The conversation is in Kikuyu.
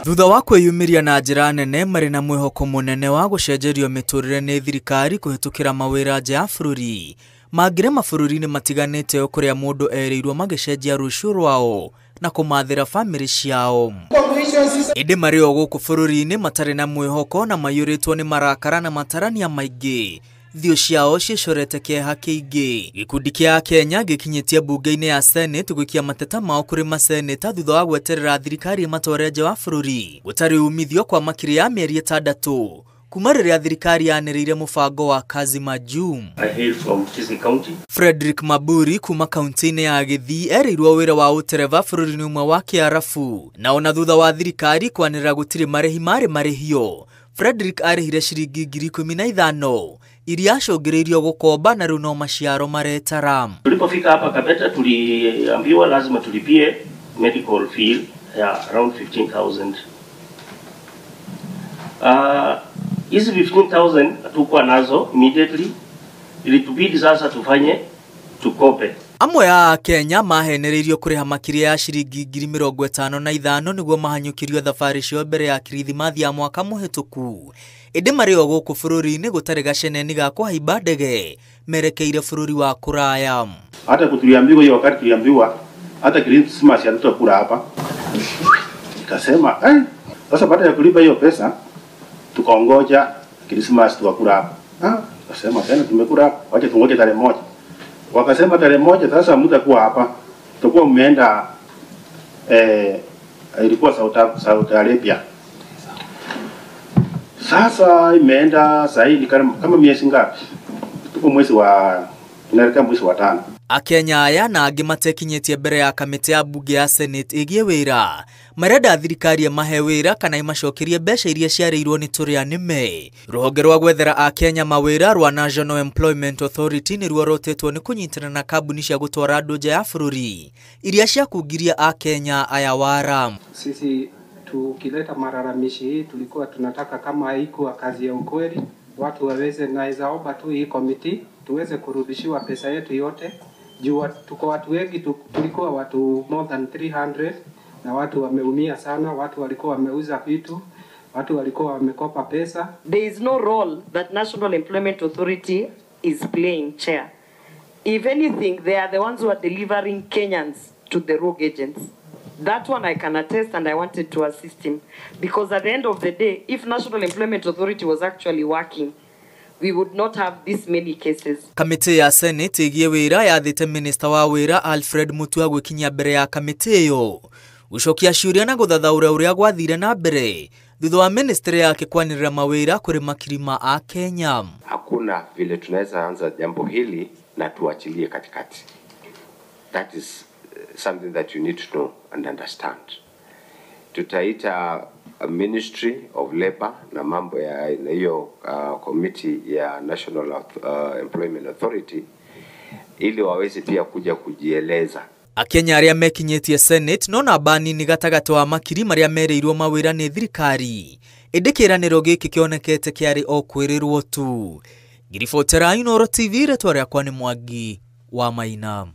Thutha wa kwĩyumĩria na njĩra nene marĩ na mwĩhoko mũnene wa gũcenjerio mĩtũrĩre nĩ thirikari kũhĩtũkĩra mawĩra nja ya bũrũri, mangĩre mabũrũri-inĩ matiganĩte kũrĩa mũndũ erĩirwo magĩcenjia rũciũ rwao na kũmathĩra bamĩrĩ ciao. Ĩndĩ marĩ o gũkũ bũrũri-inĩ matarĩ na mwĩhoko na maiyũrĩtwo nĩ marakara na matarania maingĩ, thio ciao ciĩcorete kĩeha kĩingĩ. Gĩkundi kĩa Kenya gĩkinyĩtie mbunge-inĩ ya Senate gwĩkia mateta mao kũrĩ maseneta thutha wa gweterera thirikari ĩmatware nja wa bũrũri gũtarĩ umithio kwa makĩria ya mĩeri 6 kuma rĩrĩa thirikari yanĩrĩire mũbango wa Kazi Majuu. I hail from Kisii County. Frederick Maburi kuma kaunti-inĩ ya Gĩthii erĩirwo wĩra wa ũtereba bũrũri-inĩ ũmwe wa Kĩarabu, na ona thutha wa thirikari kwanĩrĩra gũtirĩ marĩhi marĩ marĩhio, Frederick arĩhire ciringi 15,000 iria acũngĩrĩirio gũkomba na rĩu no maciaro maretara. Tulipofika hapa Kabete tuliambiwa lazima tulipie medical fee ya around 15,000. Hizi 15,000 hatukuwa nazo immediately, ilitubidi sasa tufanye tukope. Amwe a Kenya mahenereirio kũrĩha makĩria ya ciringi 55,000 nĩguo mahanyũkĩrio thabarĩ ciao mbere ya Kirithimathi ya mwaka mũhĩtũku. Ĩndĩ marĩ o gũkũ bũrũri-inĩ gũtarĩ gaceneni ga kũhaimba ndege merekeire bũrũri wa kũraya. Hata kutuliambiwa hiyo wakati tuliambiwa hata Christmas hatutakula hapa. Nikasema sasa baada ya kulipa hiyo pesa tukaongoja Christmas tukakula hapa. Tukasema tena tumekula hapa, wacha tungoje tarehe 1. Wakasema tarehe 1 sasa mtakuwa hapa. Tutakuwa mmeenda ilikuwa Saudi Arabia. Sasa imeenda sahi kama miezi ngapi? Tuko mwezi wa tunaelekea mwezi wa 5. Akenya aya na angĩ matekinyĩtie mbere ya kamĩtĩ ya mbunge ya Senate ĩgiĩ wĩra marenda thirikari ĩmahe wĩra kana ĩmacokerie mbeca iria ciarĩirwo nĩ tũrĩa nĩme. Rũhonge rwa gwethera Akenya mawĩra rwa National Employment Authority nĩruo rũtĩtwo nĩ kũnyitana na kambuni cia gũtwara andũ nja ya bũrũri iria ciakungiria Akenya aya wara. Sisi tukileta malalamishi hii tulikuwa tunataka kama haikuwa kazi ya ukweli watu waweze, naweza omba tu hii committee tuweze kurudishiwa pesa yetu yote. Juu tuko watu wengi, tulikuwa watu more than 300 na watu wameumia sana, watu walikuwa wameuza vitu, watu walikuwa wamekopa pesa. There is no role that National Employment Authority is playing, chair. If anything, they are the ones who are delivering Kenyans to the rogue agents. That one I can attest, and I wanted to assist him. Because at the end of the day, if National Employment Authority was actually working, we would not have this many cases. Kamĩtĩ ya Senate ĩgiĩ wĩra yathĩte Minister wa wĩra Alfred Mutua gwĩkinyia mbere ya kamĩtĩ ĩyo gũcokia ciũria na gũthathaũra ũrĩa gwathire na mbere thutha wa ministry yake kwanĩrĩra mawĩra kũrĩ makiri ma Akenya. Hakuna vile tunaweza anza jambo hili na tuachilie katikati. That is something that you need to know and understand. Tutaita Ministry of Labor na mambo ya hiyo committee ya National Employment Authority ili waweze pia kuja kujieleza. Akenya arĩa mekinyĩtie Senate no namba nini gatagatĩ wa makiri marĩa merĩirwo mawĩra nĩ thirikari, ĩndĩ kĩĩranĩro gĩkĩ kĩonekete kĩarĩ o kwĩrĩrwo tu. Ngiribotera Inooro TV, rĩtwa rĩakwa nĩ Mwangi wa Maina.